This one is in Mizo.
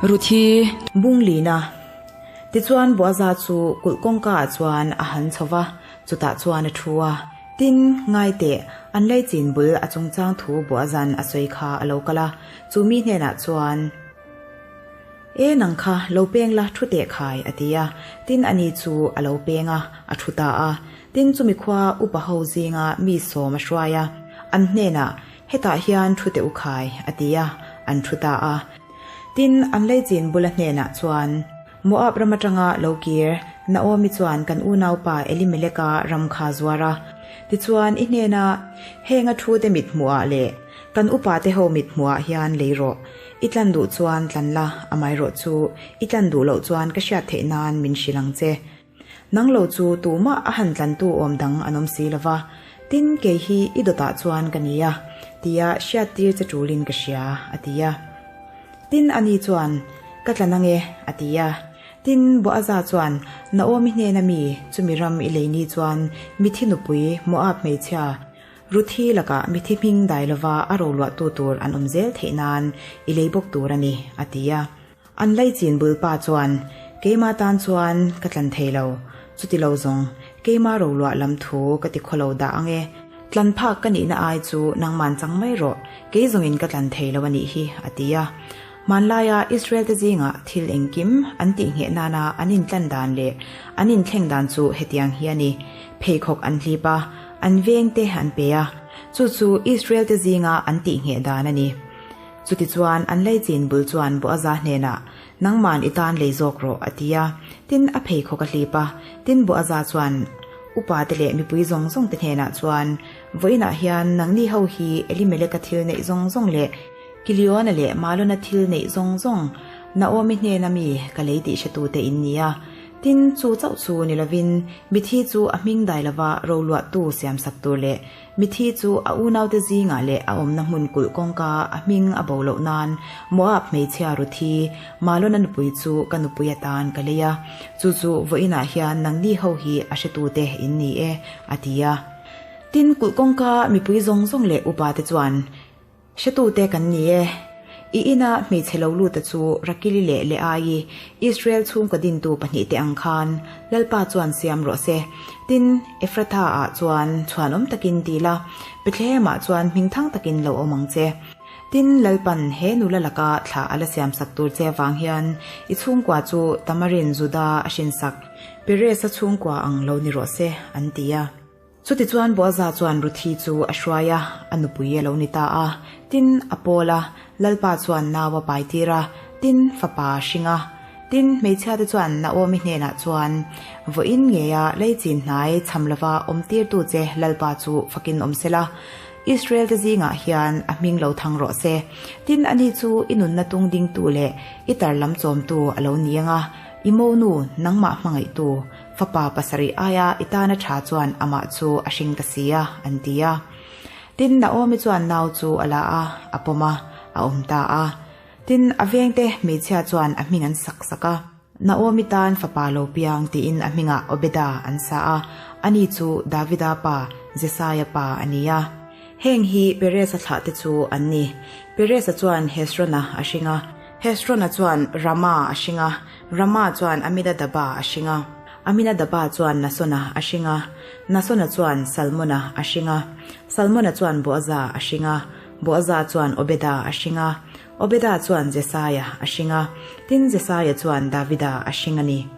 Ruthi Bunglina Tichuan Boaza chu kulh kawngka ah chuan a han chho va, chutah chuan a thu a. Tin, ngai teh, an leichin bul a chungchang thu Boazan a sawi kha a lo kal a, chu mi hnenah chuan, E nang kha, lo peng la thu teh khai, a ti a. Tin, ani chu a lo peng a, a thu ta a. Tin, chumi khua upa ho zinga mi sawm a hruai a, an hnenah, Hetah hian thu teh u khai, a ti a, an thu ta a. Tin, an leichin bula hnenah chuan, Moab ram atanga lo kir, Naomi chuan kan unaupa Elimeleka ram kha zuar a. Tichuan, i hnena henga thute mit hmuhah leh kan upate ho mit hmuhah hian lei rawh. I tlan duh chuan tlan la, amaherawh chu i tlan duh loh chuan ka hriat theih nan min hrilh ang che. Nang lo chu tumah a han tlantu awm dang an awm si lo va, tin kei hi i dawtah chuan ka ni a, tia hriattir che tulin ka hria, a ti a. Tin ani chuan, Ka tlan ang e, a ti a. Tin Boaza chuan, Naomi hnena mi, chumi ram i lei ni chuan mithi nupui Moab hmeichhia, Ruthi lakah mithi hming dai lova a roluahtu tur an awm zel theih nan i lei bawk tur a ni, a ti a. An laichin bulpa chuan, Keima tan chuan ka tlan thei lo, chuti lo zawng, keima roluah lam thu ka ti khawlo dah ang e. Tlan phak ka nihna ai chu nangman chang mai rawh, kei zawngin ka tlan thei lo a nih hi, a ti a. Hmanlaia Israel-te zingah thil engkim an tihngheh nana an intlan dan leh an inthleng dan chu hetiang hi a ni, pheikhawk an hlip a, an vengte an pe a, chu chu Israel-te zinga an tihngheh dan a ni. Chutichuan, an leichin bul chuan Boaza hnenah, Nangman i tan lei zawk rawh, a ti a. Tin, a pheikhawk a hlip a. Tin, Boaza chuan upate leh mipui zawng zawngte hnenah chuan, Vawiinah hian nangni ho hi Elimeleka thil neih zawng zawng leh Kiliona leh Malona thil neih zawng zawng Naomi hnena mi ka lei tih hretute in ni a. Tin, chu chauh chu ni lovin, mithi chu a hming dai lova roluahtu siamsak tur leh Mithi chu a unaute zingah leh a awmna hmun kulh kawngka a hming a bo loh nan Moab hmeichhia Ruthi, Malona nupui chu ka nupui atan ka lei a, chu chu vawiinah hian nangni ho hi a hretute in ni e, a ti a. Tin, kulh kawngka mipui zawng zawng leh upate chuan, Hretute kan ni e. I ina hmeichhe lo luta chu Rakili leh Leaii, Israel chhungkaw dintu pahnihte ang khan Lalpa chuan siam rawh se. Tin, Ephratha-ah chuan chhuanawm takin ti la, Bethlehem-ah chuan hmingthang takin lo awm ang che. Tin, Lalpan he nula laka thla a la siamsak tur che avang hian i chhungkua chu Tamarin Juda a hrinsak, Perez-a chhungkua ang lo ni rawh se, an ti a. Chutichuan Boaza chuan Ruthi chu a hruai a, a nupui a lo ni ta a. Tin, a pawl a, Lalpa chuan nau a pai tir a, tin, fapa a hring a. Tin, hmeichhiate chuan Naomi hnenah chuan, Vawiin ngeia leichin hnai cham lova awm tirtu che Lalpa chu fakin awm sela, Israel-te zingah hian a hming lo thang rawh se. Tin, ani chu i nunna tung dingtu leh i tar lam chawmtu a lo ni ang a, i monu nangmah hmangaihtu, Fapa pasarih aia i tana tha chuan amah chu a hring ta si a, an ti a. Tin, Naomi chuan nau chu a la a, a pawm a, a awm ta a. Tin, a vengte hmeichhia chuan a hming an sak sak a. Naomi tan fapa lo piang tiin a hmingah Obeda an sa a, ani chu Davida pa Jesaia pa a ni a. Heng hi Perez-a thlahte chu an ni. Perez-a chuan Hezron-a a hring a, Hezron-a chuan Rama a hring a, Rama chuan Aminadaba a hring a, Aminadaba chuan Nasona a hring a, Nasona chuan Salmona a hring a, Salmona chuan Boaza a hring a, Boaza chuan Obeda a hring a, Obeda chuan Jesaia a hring a, tin Jesaia chuan Davida a hring a ni.